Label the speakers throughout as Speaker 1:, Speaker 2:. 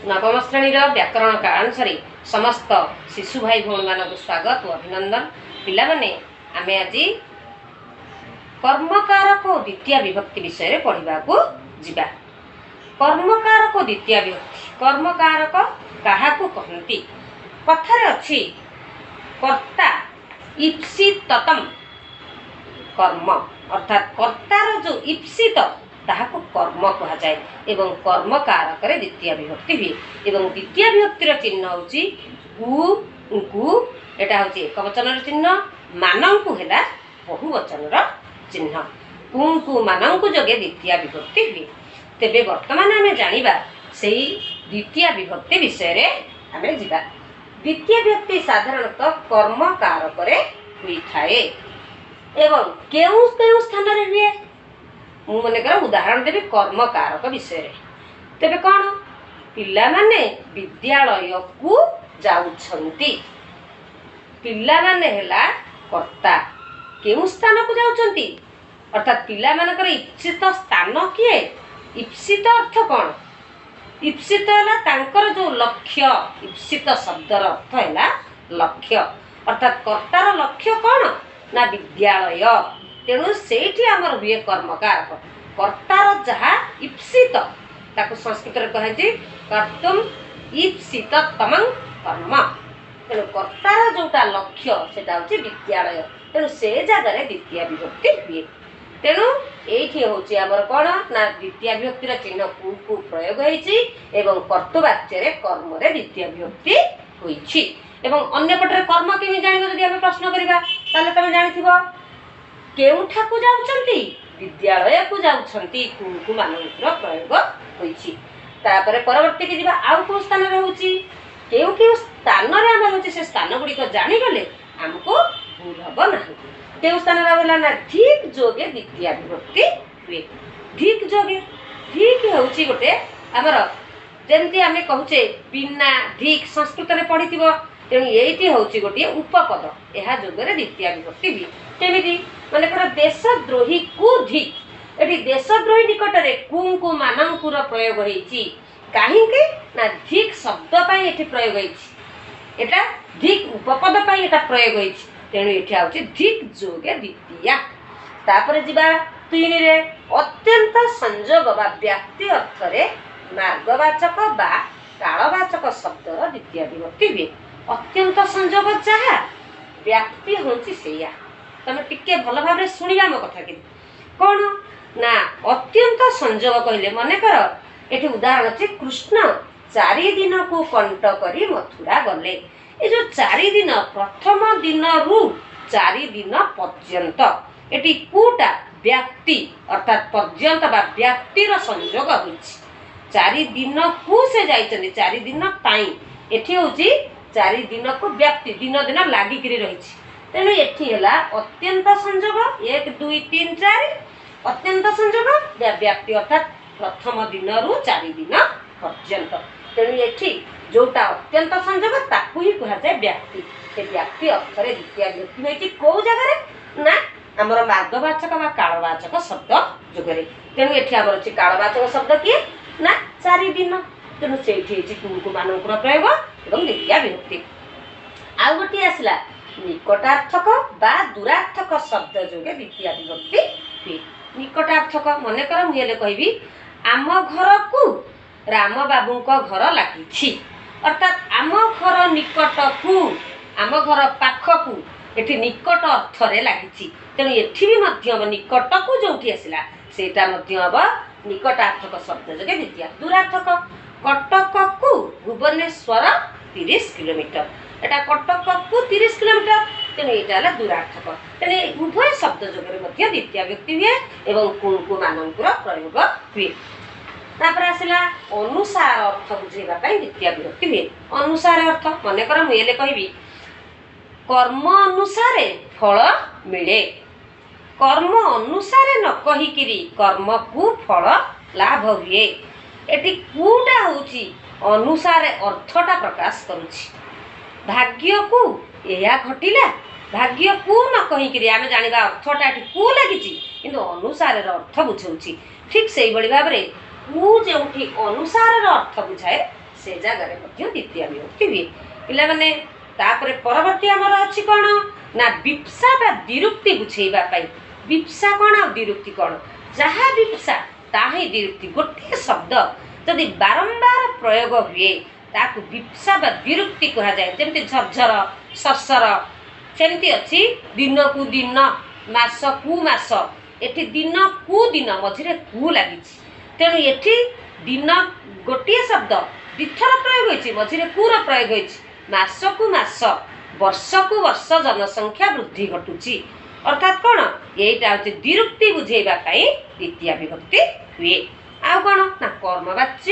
Speaker 1: ନବମ ଶ୍ରେଣୀର ବ୍ୟାକରଣ କାଳାଂଶରେ ସମସ୍ତ ଶିଶୁ ଭାଇ ଭଉଣୀମାନଙ୍କୁ ସ୍ୱାଗତ ଓ ଅଭିନନ୍ଦନ। ପିଲାମାନେ, ଆମେ ଆଜି କର୍ମକାରକ ଓ ଦ୍ୱିତୀୟ ବିଭକ୍ତି ବିଷୟରେ ପଢ଼ିବାକୁ ଯିବା। କର୍ମକାରକ ଓ ଦ୍ୱିତୀୟ ବିଭକ୍ତି। କର୍ମକାରକ କାହାକୁ କହନ୍ତି? କଥାରେ ଅଛି, କର୍ତ୍ତା ଇପ୍ସିତତମ୍ କର୍ମ, ଅର୍ଥାତ୍ କର୍ତ୍ତାର ଯେଉଁ ଇପ୍ସିତ ତାହାକୁ କର୍ମ କୁହାଯାଏ ଏବଂ କର୍ମକାରକରେ ଦ୍ୱିତୀୟ ବିଭକ୍ତି ହୁଏ ଏବଂ ଦ୍ୱିତୀୟ ବିଭକ୍ତିର ଚିହ୍ନ ହେଉଛି କୁ, ଙ୍କୁ। ଏଟା ହେଉଛି ଏକବଚନର ଚିହ୍ନ, ମାନଙ୍କୁ ହେଲା ବହୁବଚନର ଚିହ୍ନ। କୁଙ୍କୁ, ମାନଙ୍କୁ ଯୋଗେ ଦ୍ୱିତୀୟ ବିଭକ୍ତି ହୁଏ। ତେବେ ବର୍ତ୍ତମାନ ଆମେ ଜାଣିବା, ସେଇ ଦ୍ୱିତୀୟ ବିଭକ୍ତି ବିଷୟରେ ଆମେ ଯିବା। ଦ୍ୱିତୀୟ ବିଭକ୍ତି ସାଧାରଣତଃ କର୍ମକାରକରେ ହୋଇଥାଏ ଏବଂ କେଉଁ କେଉଁ ସ୍ଥାନରେ ହୁଏ? ମୁଁ ମନେକର ଉଦାହରଣ ଦେବି କର୍ମକାରକ ବିଷୟରେ। ତେବେ କ'ଣ? ପିଲାମାନେ ବିଦ୍ୟାଳୟକୁ ଯାଉଛନ୍ତି। ପିଲାମାନେ ହେଲା କର୍ତ୍ତା। କେଉଁ ସ୍ଥାନକୁ ଯାଉଛନ୍ତି? ଅର୍ଥାତ୍ ପିଲାମାନଙ୍କର ଇପ୍ସିତ ସ୍ଥାନ କିଏ? ଇପ୍ସିତ ଅର୍ଥ କ'ଣ? ଇପ୍ସିତ ହେଲା ତାଙ୍କର ଯେଉଁ ଲକ୍ଷ୍ୟ। ଇପ୍ସିତ ଶବ୍ଦର ଅର୍ଥ ହେଲା ଲକ୍ଷ୍ୟ। ଅର୍ଥାତ୍ କର୍ତ୍ତାର ଲକ୍ଷ୍ୟ କ'ଣ ନା ବିଦ୍ୟାଳୟ। ତେଣୁ ସେଇଠି ଆମର ହୁଏ କର୍ମକାରକ। କର୍ତ୍ତାର ଯାହା ଇପ୍ସିତ, ତାକୁ ସଂସ୍କୃତରେ କୁହାଯାଇଛି କର୍ତ୍ତୁମ୍ ଇପ୍ସିତ ତମଂ କର୍ମ। ତେଣୁ କର୍ତ୍ତାର ଯେଉଁଟା ଲକ୍ଷ୍ୟ, ସେଟା ହେଉଛି ବିଦ୍ୟାଳୟ। ତେଣୁ ସେ ଜାଗାରେ ଦ୍ୱିତୀୟ ବିଭକ୍ତି ହୁଏ। ତେଣୁ ଏଇଠି ହେଉଛି ଆମର କ'ଣ ନା ଦ୍ୱିତୀୟ ବିଭକ୍ତିର ଚିହ୍ନ କୁ କୁ ପ୍ରୟୋଗ ହେଇଛି ଏବଂ କର୍ତ୍ତୃବାଚ୍ୟରେ କର୍ମରେ ଦ୍ୱିତୀୟ ବିଭକ୍ତି ହୋଇଛି। ଏବଂ ଅନ୍ୟପଟରେ କର୍ମ କେମିତି ଜାଣିବ ଯଦି ଆମେ ପ୍ରଶ୍ନ କରିବା, ତାହେଲେ ତମେ ଜାଣିଥିବ, କେଉଁଠାକୁ ଯାଉଛନ୍ତି? ବିଦ୍ୟାଳୟକୁ ଯାଉଛନ୍ତି। କୁଙ୍କୁ, ମାନଙ୍କର ପ୍ରୟୋଗ ହୋଇଛି। ତାପରେ ପରବର୍ତ୍ତୀକି ଯିବା। ଆଉ କେଉଁ ସ୍ଥାନରେ ହେଉଛି? କେଉଁ କେଉଁ ସ୍ଥାନରେ ଆମର ହେଉଛି, ସେ ସ୍ଥାନ ଗୁଡ଼ିକ ଜାଣିଗଲେ ଆମକୁ ଭୁଲ ହବ ନାହିଁ। କେଉଁ ସ୍ଥାନରେ ହେଲା ନା ଧିକ୍ ଯୋଗେ ଦ୍ୱିତୀୟ ବିଭକ୍ତି ହୁଏ। ଧିକ୍ ଯୋଗେ। ଧିକ୍ ହେଉଛି ଗୋଟେ ଆମର, ଯେମିତି ଆମେ କହୁଛେ ବିନା ଧିକ୍, ସଂସ୍କୃତରେ ପଢ଼ିଥିବ। ତେଣୁ ଏଇଠି ହେଉଛି ଗୋଟିଏ ଉପପଦ, ଏହା ଯୋଗରେ ଦ୍ୱିତୀୟ ବିଭକ୍ତି ହୁଏ। କେମିତି? ମନେକର ଦେଶଦ୍ରୋହୀକୁ ଧିକ୍। ଏଠି ଦେଶଦ୍ରୋହୀ ନିକଟରେ କୁଙ୍କୁ, ମାନଙ୍କୁର ପ୍ରୟୋଗ ହେଇଛି। କାହିଁକି ନା ଧିକ୍ ଶବ୍ଦ ପାଇଁ ଏଠି ପ୍ରୟୋଗ ହେଇଛି। ଏଟା ଧିକ୍ ଉପପଦ ପାଇଁ ଏଟା ପ୍ରୟୋଗ ହେଇଛି। ତେଣୁ ଏଠି ଆଉଛି ଧିକ୍ ଯୋଗେ ଦ୍ୱିତୀୟା। ତାପରେ ଯିବା ତିନିରେ, ଅତ୍ୟନ୍ତ ସଂଯୋଗ ବା ବ୍ୟାପ୍ତି ଅର୍ଥରେ ମାର୍ଗବାଚକ ବା କାଳବାଚକ ଶବ୍ଦର ଦ୍ୱିତୀୟ ବିଭକ୍ତି ହୁଏ। ଅତ୍ୟନ୍ତ ସଂଯୋଗ ଯାହା, ବ୍ୟାପ୍ତି ହେଉଛି ସେଇଆ। ତମେ ଟିକେ ଭଲ ଭାବରେ ଶୁଣିବା ମୋ କଥା। କିନ୍ତୁ କ'ଣ ନା ଅତ୍ୟନ୍ତ ସଂଯୋଗ କହିଲେ, ମନେକର ଏଠି ଉଦାହରଣ ଅଛି, କୃଷ୍ଣ ଚାରି ଦିନକୁ କଣ୍ଟ କରି ମଥୁରା ଗଲେ। ଏ ଯୋଉ 4 ଦିନ, ପ୍ରଥମ ଦିନରୁ 4 ଦିନ ପର୍ଯ୍ୟନ୍ତ, ଏଠି କୁଟା ବ୍ୟାପ୍ତି, ଅର୍ଥାତ୍ ପର୍ଯ୍ୟନ୍ତ ବା ବ୍ୟାପ୍ତିର ସଂଯୋଗ ହୋଇଛି। 4 ଦିନକୁ ସେ ଯାଇଛନ୍ତି, 4 ଦିନ ପାଇଁ। ଏଠି ହେଉଛି 4 ଦିନକୁ ବ୍ୟାପ୍ତି, ଦିନ ଦିନ ଲାଗିକିରି ରହିଛି। ତେଣୁ ଏଠି ହେଲା ଅତ୍ୟନ୍ତ ସଂଯୋଗ, 1, 2, 3, 4, ଅତ୍ୟନ୍ତ ସଂଯୋଗ ବା ବ୍ୟାପ୍ତି, ଅର୍ଥାତ୍ ପ୍ରଥମ ଦିନରୁ 4 ଦିନ ପର୍ଯ୍ୟନ୍ତ। ତେଣୁ ଏଠି ଯୋଉଟା ଅତ୍ୟନ୍ତ ସଂଯୋଗ, ତାକୁ ହିଁ କୁହାଯାଏ ବ୍ୟାପ୍ତି। ସେ ବ୍ୟାପ୍ତି ଅର୍ଥରେ ଦ୍ୱିତୀୟ ବିଭକ୍ତି ହୋଇଛି। କୋଉ ଜାଗାରେ ନା ଆମର ମାର୍ଗବାଚକ ବା କାଳବାଚକ ଶବ୍ଦ ଯୋଗରେ। ତେଣୁ ଏଠି ଆମର ଅଛି କାଳବାଚକ ଶବ୍ଦ କିଏ ନା 4 ଦିନ। ତେଣୁ ସେଇଠି ହେଇଛି କୁଙ୍କୁ, ମାନଙ୍କର ପ୍ରୟୋଗ ଏବଂ ଦ୍ୱିତୀୟ ବିଭକ୍ତି। ଆଉ ଗୋଟିଏ ଆସିଲା, ନିକଟାର୍ଥକ ବା ଦୂରାର୍ଥକ ଶବ୍ଦ ଯୋଗେ ଦ୍ୱିତୀୟ ବିଭକ୍ତି ହୁଏ। ନିକଟାର୍ଥକ, ମନେକର ମୁଁ ହେଲେ କହିବି, ଆମ ଘରକୁ ରାମ ବାବୁଙ୍କ ଘର ଲାଗିଛି। ଅର୍ଥାତ୍ ଆମ ଘର ନିକଟକୁ, ଆମ ଘର ପାଖକୁ, ଏଠି ନିକଟ ଅର୍ଥରେ ଲାଗିଛି। ତେଣୁ ଏଠି ବି ମଧ୍ୟ ହବ, ନିକଟକୁ ଯୋଉଠି ଆସିଲା ସେଇଟା ମଧ୍ୟ ହବ ନିକଟାର୍ଥକ ଶବ୍ଦ ଯୋଗେ ଦ୍ୱିତୀୟ। ଦୂରାର୍ଥକ, କଟକକୁ ଭୁବନେଶ୍ୱର 30 କିଲୋମିଟର। ଏଟା କଟକକୁ 30 କିଲୋମିଟର, ତେଣୁ ଏଇଟା ହେଲା ଦୂରାର୍ଥକ। ତେଣୁ ଏ ଉଭୟ ଶବ୍ଦ ଯୋଗରେ ମଧ୍ୟ ଦ୍ୱିତୀୟ ବିଭକ୍ତି ହୁଏ ଏବଂ କୁଙ୍କୁ, ମାନଙ୍କର ପ୍ରୟୋଗ ହୁଏ। ତାପରେ ଆସିଲା, ଅନୁସାର ଅର୍ଥ ବୁଝେଇବା ପାଇଁ ଦ୍ୱିତୀୟ ବିଭକ୍ତି ହୁଏ। ଅନୁସାର ଅର୍ଥ, ମନେକର ମୁଁ ହେଲେ କହିବି, କର୍ମ ଅନୁସାରେ ଫଳ ମିଳେ। କର୍ମ ଅନୁସାରେ ନ କହିକିରି କର୍ମକୁ ଫଳ ଲାଭ ହୁଏ। ଏଠି କୁଟା ହେଉଛି ଅନୁସାରେ ଅର୍ଥଟା ପ୍ରକାଶ କରୁଛି। ଭାଗ୍ୟକୁ ଏହା ଘଟିଲା। ଭାଗ୍ୟକୁ ନ କହିକିରି ଆମେ ଜାଣିବା ଅର୍ଥଟା ଏଠି କୁ ଲାଗିଛି, କିନ୍ତୁ ଅନୁସାରର ଅର୍ଥ ବୁଝଉଛି। ଠିକ୍ ସେଇଭଳି ଭାବରେ କୁ ଯେଉଁଠି ଅନୁସାରର ଅର୍ଥ ବୁଝାଏ, ସେ ଜାଗାରେ ମଧ୍ୟ ଦ୍ୱିତୀୟ ବିଭକ୍ତି ହୁଏ। ପିଲାମାନେ, ତାପରେ ପରବର୍ତ୍ତୀ ଆମର ଅଛି କ'ଣ ନା ବିପ୍ସା ବା ଦ୍ୱିରୁକ୍ତି ବୁଝେଇବା ପାଇଁ। ବିପ୍ସା କ'ଣ ଆଉ ଦ୍ୱିରୁକ୍ତି କ'ଣ? ଯାହା ବିପ୍ସା ତାହା ହିଁ ଦ୍ୱିରୁକ୍ତି। ଗୋଟିଏ ଶବ୍ଦ ଯଦି ବାରମ୍ବାର ପ୍ରୟୋଗ ହୁଏ, ତାକୁ ବିପ୍ସା ବା ଦ୍ୱିରୁକ୍ତି କୁହାଯାଏ। ଯେମିତି ଝରଝର, ସରସର। ସେମିତି ଅଛି ଦିନକୁ ଦିନ, ମାସକୁ ମାସ। ଏଠି ଦିନକୁ ଦିନ, ମଝିରେ କୁ ଲାଗିଛି। ତେଣୁ ଏଠି ଦିନ ଗୋଟିଏ ଶବ୍ଦ ଦୁଇଥର ପ୍ରୟୋଗ ହୋଇଛି, ମଝିରେ କୁର ପ୍ରୟୋଗ ହୋଇଛି। ମାସକୁ ମାସ, ବର୍ଷକୁ ବର୍ଷ ଜନସଂଖ୍ୟା ବୃଦ୍ଧି ଘଟୁଛି। ଅର୍ଥାତ୍ କ'ଣ? ଏଇଟା ହେଉଛି ଦ୍ୱିରୁକ୍ତି ବୁଝେଇବା ପାଇଁ ଦ୍ୱିତୀୟ ବିଭକ୍ତି ହୁଏ। ଆଉ କ'ଣ ନା କର୍ମବାଚ୍ୟ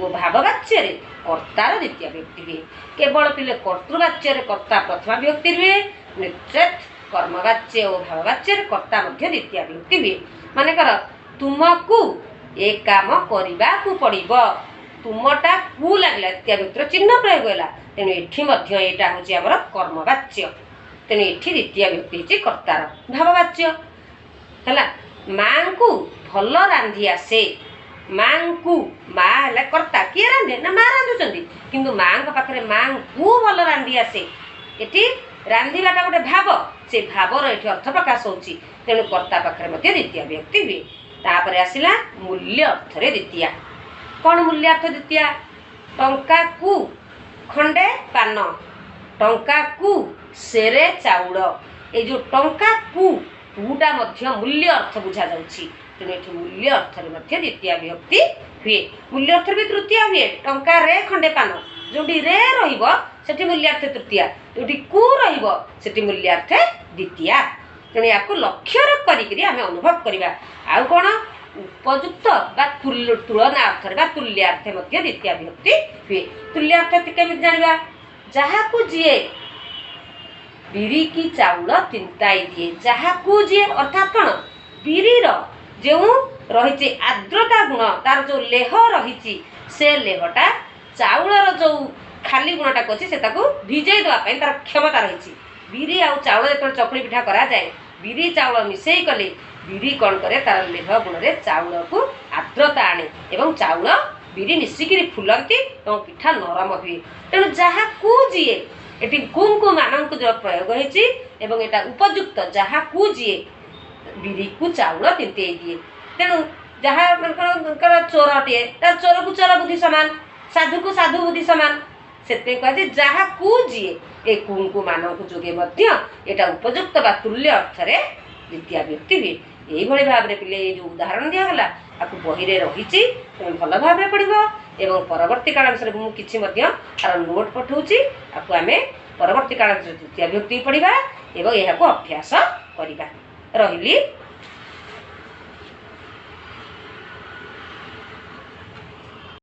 Speaker 1: ଓ ଭାବବାଚ୍ୟରେ କର୍ତ୍ତାର ଦ୍ୱିତୀୟ ବିଭକ୍ତି ହୁଏ। କେବଳ ପିଲେ କର୍ତ୍ତୃବାଚ୍ୟରେ କର୍ତ୍ତା ପ୍ରଥମା ବିଭକ୍ତି ରୁହେ, ନଚେତ୍ କର୍ମବାଚ୍ୟ ଓ ଭାବବାଚ୍ୟରେ କର୍ତ୍ତା ମଧ୍ୟ ଦ୍ୱିତୀୟ ବିଭକ୍ତି ହୁଏ। ମନେକର, ତୁମକୁ ଏ କାମ କରିବାକୁ ପଡ଼ିବ। ତୁମଟା କୁ ଲାଗିଲା, ଦ୍ୱିତୀୟ ବିଭକ୍ତିର ଚିହ୍ନ ପ୍ରୟୋଗ ହେଲା। ତେଣୁ ଏଠି ମଧ୍ୟ ଏଇଟା ହେଉଛି ଆମର କର୍ମବାଚ୍ୟ, ତେଣୁ ଏଠି ଦ୍ୱିତୀୟ ବିଭକ୍ତି ହେଇଛି କର୍ତ୍ତାର। ଭାବବାଚ୍ୟ ହେଲା, ମାଙ୍କୁ ଭଲ ରାନ୍ଧି ଆସେ। ମାଙ୍କୁ, ମା ହେଲା କର୍ତ୍ତା। କିଏ ରାନ୍ଧେ ନା ମା ରାନ୍ଧୁଛନ୍ତି, କିନ୍ତୁ ମାଙ୍କ ପାଖରେ ମାଙ୍କୁ ଭଲ ରାନ୍ଧି ଆସେ। ଏଠି ରାନ୍ଧିବାଟା ଗୋଟେ ଭାବ, ସେ ଭାବର ଏଠି ଅର୍ଥ ପ୍ରକାଶ ହେଉଛି। ତେଣୁ କର୍ତ୍ତା ପାଖରେ ମଧ୍ୟ ଦ୍ୱିତୀୟ ବିଭକ୍ତି ହୁଏ। ତାପରେ ଆସିଲା ମୂଲ୍ୟ ଅର୍ଥରେ ଦ୍ୱିତୀୟା। କ'ଣ ମୂଲ୍ୟାର୍ଥ ଦ୍ୱିତୀୟା? ଟଙ୍କାକୁ ଖଣ୍ଡେ ପାନ, ଟଙ୍କାକୁ ସେରେ ଚାଉଳ। ଏଇ ଯେଉଁ ଟଙ୍କାକୁ, କୁଟା ମଧ୍ୟ ମୂଲ୍ୟ ଅର୍ଥ ବୁଝାଯାଉଛି। ତେଣୁ ଏଠି ମୂଲ୍ୟ ଅର୍ଥରେ ମଧ୍ୟ ଦ୍ୱିତୀୟା ବିଭକ୍ତି ହୁଏ। ମୂଲ୍ୟ ଅର୍ଥରେ ବି ତୃତୀୟା ହୁଏ, ଟଙ୍କାରେ ଖଣ୍ଡେ ପାନ। ଯେଉଁଠି ରେ ରହିବ ସେଠି ମୂଲ୍ୟାର୍ଥେ ତୃତୀୟା, ଯେଉଁଠି କୁ ରହିବ ସେଠି ମୂଲ୍ୟାର୍ଥେ ଦ୍ୱିତୀୟା। ତେଣୁ ୟାକୁ ଲକ୍ଷ୍ୟରେ କରିକିରି ଆମେ ଅନୁଭବ କରିବା। ଆଉ କ'ଣ? ଉପଯୁକ୍ତ ବା ତୁଳନା ଅର୍ଥରେ ବା ତୁଲ୍ୟାର୍ଥେ ମଧ୍ୟ ଦ୍ୱିତୀୟା ବିଭକ୍ତି ହୁଏ। ତୁଲ୍ୟାର୍ଥ କେମିତି ଜାଣିବା? ଯାହାକୁ ଯିଏ ବିରିକି ଚାଉଳ ତିନ୍ତାଇ ଦିଏ। ଯାହାକୁ ଯିଏ, ଅର୍ଥାତ୍ କ'ଣ? ବିରିର ଯେଉଁ ରହିଛି ଆର୍ଦ୍ରତା ଗୁଣ, ତାର ଯେଉଁ ଲେହ ରହିଛି, ସେ ଲେହଟା ଚାଉଳର ଯେଉଁ ଖାଲି ଗୁଣଟାକୁ ଅଛି, ସେ ତାକୁ ଭିଜେଇ ଦେବା ପାଇଁ ତାର କ୍ଷମତା ରହିଛି। ବିରି ଆଉ ଚାଉଳ ଯେତେବେଳେ ଚକୁଳି ପିଠା କରାଯାଏ, ବିରି ଚାଉଳ ମିଶେଇ କଲେ ବିରି କ'ଣ କରେ? ତାର ଲେହ ଗୁଣରେ ଚାଉଳକୁ ଆର୍ଦ୍ରତା ଆଣେ ଏବଂ ଚାଉଳ ବିରି ମିଶିକିରି ଫୁଲନ୍ତି ଏବଂ ପିଠା ନରମ ହୁଏ। ତେଣୁ ଯାହାକୁ ଯିଏ, ଏଠି କୁଙ୍କୁ ମାନଙ୍କୁ ଯେଉଁ ପ୍ରୟୋଗ ହେଇଛି ଏବଂ ଏଇଟା ଉପଯୁକ୍ତ। ଯାହାକୁ ଯିଏ ବିରିକୁ ଚାଉଳ ତିନ୍ତେଇ ଦିଏ। ତେଣୁ ଯାହା ମନେକର ଚୋରଟିଏ, ତାର ଚୋରକୁ ଚୋର ବୁଦ୍ଧି ସମାନ, ସାଧୁକୁ ସାଧୁ ବୁଦ୍ଧି ସମାନ। ସେଥିପାଇଁ କୁହାଯାଏ ଯାହାକୁ ଯିଏ, ଏ କୁଙ୍କୁ ମାନଙ୍କୁ ଯୋଗେ ମଧ୍ୟ ଏଇଟା ଉପଯୁକ୍ତ ବା ତୁଲ୍ୟ ଅର୍ଥରେ ଦ୍ୱିତୀୟ ବିଭକ୍ତି ହୁଏ। ଏଇଭଳି ଭାବରେ ପିଲେ, ଏଇ ଯେଉଁ ଉଦାହରଣ ଦିଆଗଲା, ଆକୁ ବହିରେ ରହିଛି, ତୁମେ ଭଲ ଭାବରେ ପଢ଼ିବ ଏବଂ ପରବର୍ତ୍ତୀ କାଳାଂଶରେ ମୁଁ କିଛି ମଧ୍ୟ ତାର ନୋଟ୍ ପଠାଉଛି। ଆକୁ ଆମେ ପରବର୍ତ୍ତୀ କାଳାଂଶରେ ଦ୍ୱିତୀୟ ବିଭକ୍ତି ପଢ଼ିବା ଏବଂ ଏହାକୁ ଅଭ୍ୟାସ କରିବା। ରହିଲି,